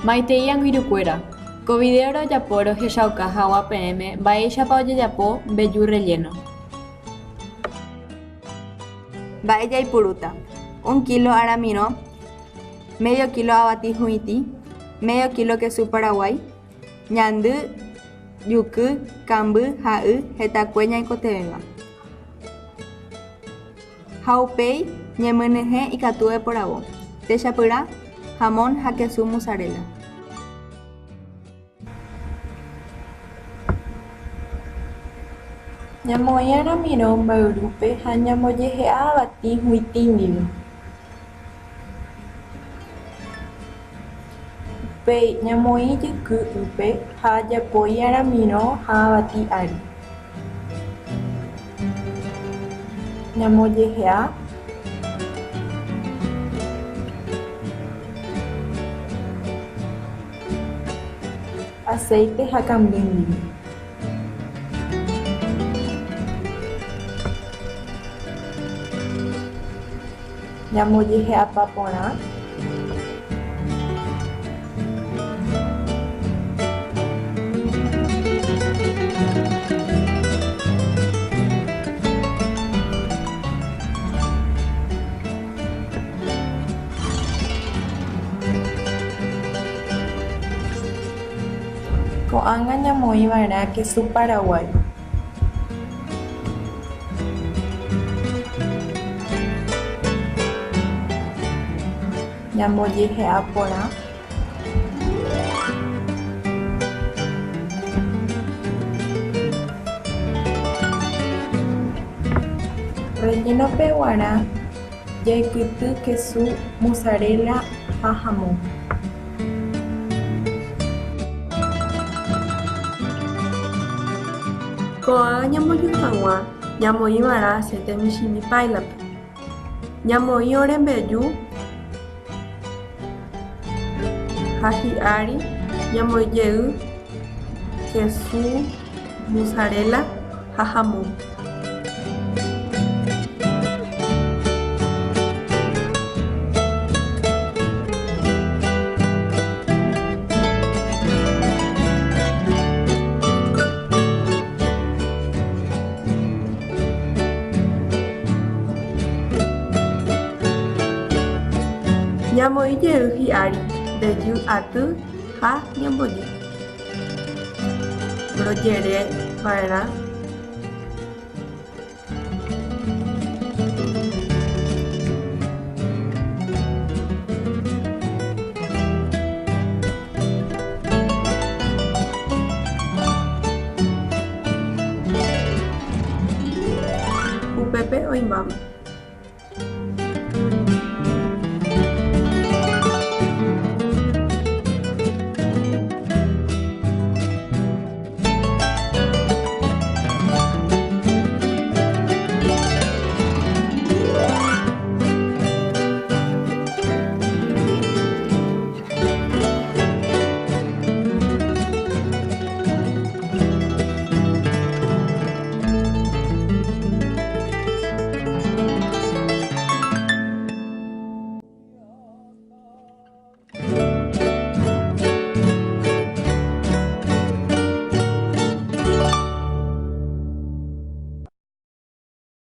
Maitei angirũkuéra, ko video rojapo rohechauka hag̃ua peẽme mba'éichapa ojejapo mbeju relleno. Mba'e jaipurúta, Un kilo aramirõ, medio kilo avati hu'itĩ, medio kilo kesu paraguái, ñandy, juky, kamby ha y hetakue ñaikotevẽva. Ha upéi ñemyenyhẽ ikatu eporavo, techapyrã, jamón ha kesu mozzarella. Ñamoĩ aramirõ mbayrúpe ha ñambojehe'a avati hu'itĩ ndive. Upéi ñamoĩ jyky ýpe ha japoi aramirõ ha avati ári. Ñambojehe'a. Aceite ha kamby ndive. Ñambojehe'apa porã. Ko'ág̃a ñamoĩva'erã kesu paraguái. Ñambojehe'a porã. Relleno-pe g̃uarã jaikyty kesu, mozzarella ha jamón. Ko'ág̃a ñambojy hag̃ua ñamoĩva'erã aceite michĩmi páilape. Ñamoĩ ore mbeju ha hi'ári ñamoĩ jey kesu, mozzarella ha jamón. Ñamoĩ jey hi'ári mbeju aty ha ñambojy. Rojere va'erã. Upépe oĩmbáma.